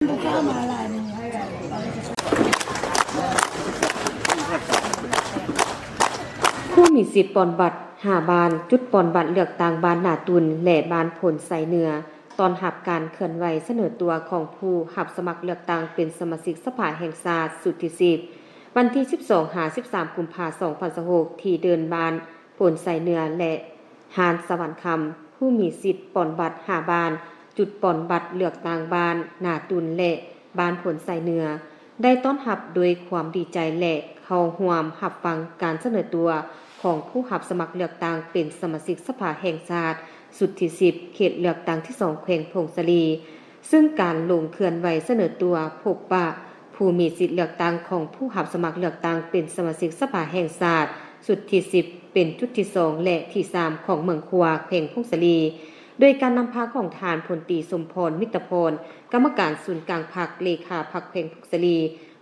ຜູ້ມີສິດປ່ອນບັດຫ້າບ້ານ, ຈຸດປ່ອນບັດເລືອກຕັ້ງບ້ານນາຕຸນ ແລະ ບ້ານໂພນໄຊເໜືອ ຕ້ອນຮັບການເຄື່ອນໄຫວສະເໜີຕົວຂອງຜູ້ຮັບສະໝັກເລືອກຕັ້ງເປັນສະມາຊິກສະພາແຫ່ງຊາດຊຸດທີສິບ ວັນທີສິບສອງຫາສິບສາມ ກຸມພາ ສອງພັນຊາວຫົກ ທີ່ເດີ່ນບ້ານໂພນໄຊເໜືອ ແລະ ຮ້ານສະຫວັນຄຳ. ຜູ້ມີສິດປ່ອນບັດຫ້າບ້ານ, ຈຸດປ່ອນບັດເລືອກຕັ້ງບ້ານນາຕຸນ ແລະ ບ້ານໂພນໄຊເໜືອ ໄດ້ຕ້ອນຮັບດ້ວຍຄວາມດີໃຈ ແລະ ເຂົ້າຮ່ວມຮັບຟັງການສະເໜີຕົວຂອງຜູ້ຮັບສະໝັກເລືອກຕັ້ງເປັນສະມາຊິກສະພາແຫ່ງຊາດຊຸດທີສິບ ເຂດເລືອກຕັ້ງທີສອງ ແຂວງຜົ້ງສາລີ. ຊຶ່ງການລົງເຄື່ອນໄຫວສະເໜີຕົວ ພົບວ່າຜູ້ມີສິດເລືອກຕັ້ງຂອງຜູ້ຮັບສະໝັກເລືອກຕັ້ງເປັນສະມາຊິກສະພາແຫ່ງຊາດຊຸດທີສິບ ເປັນຈຸດທີສອງ ແລະ ທີສາມ ຂອງເມືອງຂົວ ແຂວງຜົ້ງສາລີ ໂດຍການນຳພາຂອງທ່ານ ພົນຕີ ສົມພອນ ມິດຕະພອນ ກຳມະການສູນກາງພັກ, ເລຂາພັກແຂວງຜົ້ງສາລີ,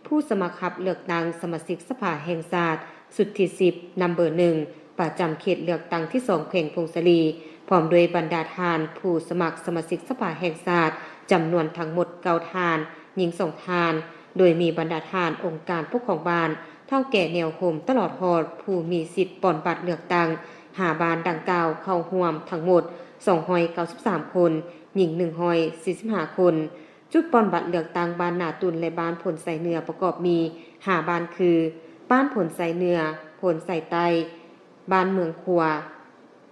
ຜູ້ສະໝັກຮັບເລືອກຕັ້ງສະມາຊິກສະພາແຫ່ງຊາດຊຸດທີສິບ ນຳເບີໜຶ່ງ ປະຈຳເຂດເລືອກຕັ້ງທີສອງ ແຂວງຜົ້ງສາລີ ພ້ອມດ້ວຍບັນດາທ່ານຜູ້ສະໝັກສະມາຊິກສະພາແຫ່ງຊາດ ຈຳນວນທັງໝົດເກົ້າທ່ານ, ຍິງສອງທ່ານ, ໂດຍມີບັນດາທ່ານອົງການປົກຄອງບ້ານ, ເຖົ້າແກ່ແນວໂຮມ ຕະຫຼອດຮອດຜູ້ມີສິດປ່ອນບັດເລືອກຕັ້ງຫ້າບ້ານດັ່ງກ່າວເຂົ້າຮ່ວມທັງໝົດສອງຮ້ອຍເກົ້າສິບສາມຄົນ, ຍິງໜຶ່ງຮ້ອຍສີ່ສິບຫ້າຄົນ. ຈຸດປ່ອນບັດເລືອກຕັ້ງບ້ານນາຕຸນ ແລະ ບ້ານໂພນໄຊເໜືອ ປະກອບມີຫ້າບ້ານຄື ບ້ານໂພນໄຊເໜືອ, ໂພນໄຊໃຕ້, ບ້ານເມືອງຂົວ,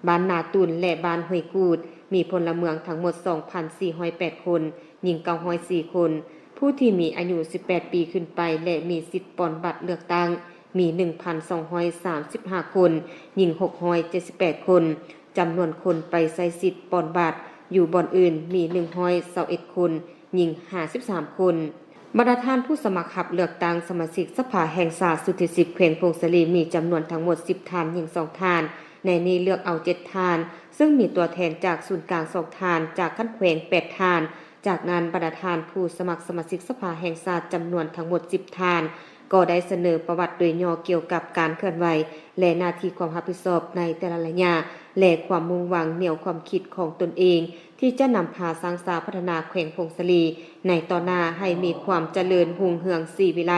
ບ້ານນາຕຸນ ແລະ ບ້ານຫ້ວຍກູດ, ມີພົນລະເມືອງທັງໝົດສອງພັນສີ່ຮ້ອຍແປດຄົນ, ຍິງເກົ້າຮ້ອຍສີ່ຄົນ, ຜູ້ທີ່ມີອາຍຸສິບແປດປີຂຶ້ນໄປ ແລະ ມີສິດປ່ອນບັດເລືອກຕັ້ງ ມີໜຶ່ງພັນສອງຮ້ອຍສາມສິບຫ້າຄົນ, ຍິງຫົກຮ້ອຍເຈັດສິບແປດຄົນ. ຈຳນວນຄົນໄປໃຊ້ສິດປ່ອນບັດຢູ່ບ່ອນອື່ນມີໜຶ່ງຮ້ອຍຊາວເອັດຄົນ, ຍິງຫ້າສິບສາມຄົນ. ບັນດາທ່ານຜູ້ສະໝັກຮັບເລືອກຕັ້ງສະມາຊິກສະພາແຫ່ງຊາດຊຸດທີສິບ ແຂວງຜົ້ງສາລີ ມີຈຳນວນທັງໝົດສິບທ່ານ, ຍິງສອງທ່ານ, ໃນນີ້ເລືອກເອົາເຈັດທ່ານ, ຊຶ່ງມີຕົວແທນຈາກສູນກາງສອງທ່ານ, ຈາກຂັ້ນແຂວງແປດທ່ານ. ຈາກນັ້ນ, ບັນດາທ່ານຜູ້ສະໝັກສະມາຊິກສະພາແຫ່ງຊາດຈຳນວນທັງໝົດສິບທ່ານ ກໍໄດ້ສະເໜີປະຫວັດໂດຍຫຍໍ້ກ່ຽວກັບການເຄື່ອນໄຫວ ແລະ ໜ້າທີ່ຄວາມຮັບຜິດຊອບໃນແຕ່ລະໄລຍະ ແລະ ຄວາມມຸ່ງຫວັງແນວຄວາມຄິດຂອງຕົນເອງ ທີ່ຈະນຳພາສ້າງສາພັດທະນາແຂວງຜົ້ງສາລີໃນຕໍ່ໜ້າໃຫ້ມີຄວາມຈະເລີນຮຸ່ງເຮືອງສີວິໄລ.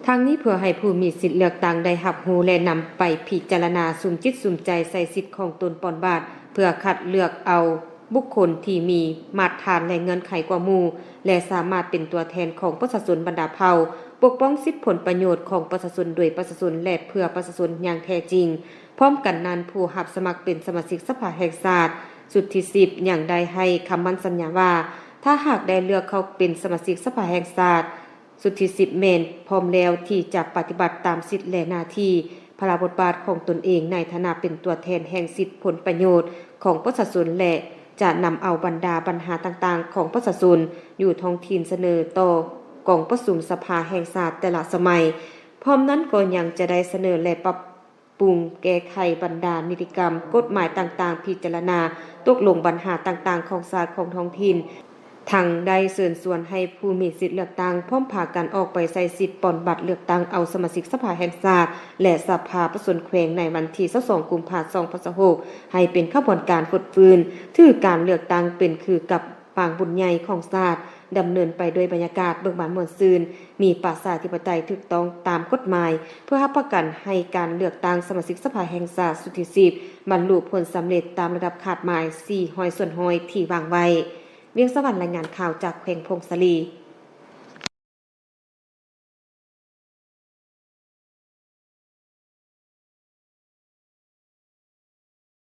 ທັງນີ້ເພື່ອໃຫ້ຜູ້ມີສິດເລືອກຕັ້ງໄດ້ຮັບຮູ້ ແລະ ນຳໄປພິຈາລະນາສຸມຈິດສຸມໃຈໃສ່ສິດຂອງຕົນປ່ອນບັດ ເພື່ອຄັດເລືອກເອົາ ບຸກຄົນທີ່ມີມາດຖານ ແລະ ເງື່ອນໄຂກວ່າໝູ່ ແລະ ສາມາດເປັນຕົວແທນຂອງປະຊາຊົນບັນດາເຜົ່າ, ປົກປ້ອງສິດຜົນປະໂຫຍດຂອງປະຊາຊົນໂດຍປະຊາຊົນ ແລະ ເພື່ອປະຊາຊົນຢ່າງແທ້ຈິງ. ພ້ອມກັນນັ້ນ, ຜູ້ຮັບສະໝັກເປັນສະມາຊິກສະພາແຫ່ງຊາດຊຸດທີສິບ ຍັງໄດ້ໃຫ້ຄຳໝັ້ນສັນຍາວ່າ ຖ້າຫາກໄດ້ເລືອກເຂົ້າເປັນສະມາຊິກສະພາແຫ່ງຊາດ ຊຸດທີສິບ ແມ່ນພ້ອມແລ້ວທີ່ຈະປະຕິບັດຕາມສິດ ແລະ ໜ້າທີ່, ພາລະບົດບາດຂອງຕົນເອງໃນຖານະເປັນຕົວແທນແຫ່ງສິດຜົນປະໂຫຍດຂອງປະຊາຊົນ ແລະ ຈະນຳເອົາບັນດາບັນຫາຕ່າງໆຂອງປະຊາຊົນຢູ່ທ້ອງຖິ່ນສະເໜີຕໍ່ກອງປະຊຸມສະພາແຫ່ງຊາດແຕ່ລະສະໄໝ. ພ້ອມນັ້ນກໍຍັງຈະໄດ້ສະເໜີ ແລະ ປັບປຸງແກ້ໄຂບັນດານິຕິກຳ, ກົດໝາຍຕ່າງໆ, ພິຈາລະນາຕົກລົງບັນຫາຕ່າງໆຂອງຊາດຂອງທ້ອງຖິ່ນ. ທັງໄດ້ເຊີນຊວນໃຫ້ຜູ້ມີສິດເລືອກຕັ້ງ ພ້ອມພາກັນອອກໄປໃຊ້ສິດປ່ອນບັດເລືອກຕັ້ງເອົາສະມາຊິກສະພາແຫ່ງຊາດ ແລະ ສະພາປະຊາຊົນແຂວງ ໃນວັນທີຊາວສອງ ກຸມພາ ສອງພັນຊາວຫົກ ໃຫ້ເປັນຂະບວນການຟົດຟື້ນ, ຖືການເລືອກຕັ້ງເປັນຄືກັບປາງບຸນໃຫຍ່ຂອງຊາດ, ດຳເນີນໄປດ້ວຍບັນຍາກາດເບີກບານມ່ວນຊື່ນ, ມີປະຊາທິປະໄຕຖືກຕ້ອງຕາມກົດໝາຍ, ເພື່ອຮັບປະກັນໃຫ້ການເລືອກຕັ້ງສະມາຊິກສະພາແຫ່ງຊາດຊຸດທີສິບ ບັນລຸຜົນສຳເລັດຕາມລະດັບຄາດໝາຍສີ່ຮ້ອຍສ່ວນຮ້ອຍທີ່ວາງໄວ້. ວຽງສະຫວັນ ລາຍງານຂ່າວຈາກແຂວງຜົ້ງສາລີ.